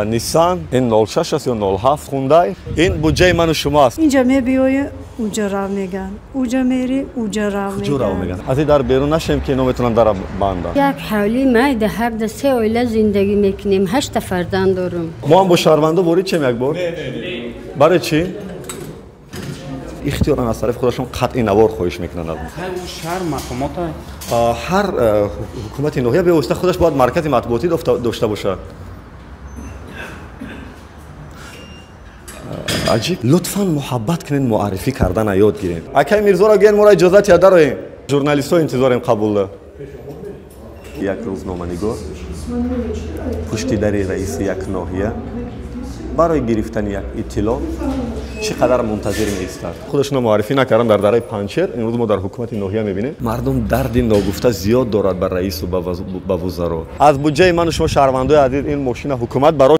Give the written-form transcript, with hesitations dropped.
Nissan ин 06 аст ё 07 Hyundai. Ин буҷаи ману шумо аст. Инҷа мебиёи, уҷа рав меган. Уҷа мери, уҷа рав меган. Куҷо рав меган? Аз ин дар берун нашем, ки ино метавонанд дара банданд. Як ҳавлӣ майда ҳарда се оила зиндагӣ мекунем, ҳашта фарзанд дорум. Мо ҳам бо шаҳрвандо ворид шем як бор? Барои чӣ? Ихтиёран аз тарафи худашон қатъи навор хоҳиш мекунанд аз мо. Шаҳр мақомота? Ҳар ҳукумати ноҳия бевосита худаш бояд маркази матбуотӣ дошта бошад. Аҷиб. Лутфан муҳаббат кунед, муаррифӣ кардана ёд гиред. Акай Мирзоро гӯянд, моро иҷозат я дароем. Журналистҳо интизорем қабулда. Як рӯзноманигор пушти дари раиси як ноҳия барои гирифтани як иттилоъ чӣ қадар мунтазир меистад. Худашонро муаррифӣ накардам дар дараи Панҷшер. Имрӯз мо дар ҳукумати ноҳия мебинем. Мардум дарди ногуфта зиёд дорад ба раису ба вузаро. Аз буҷаи ману шумо, шаҳрвандои азиз, ин мошина ҳукумат барои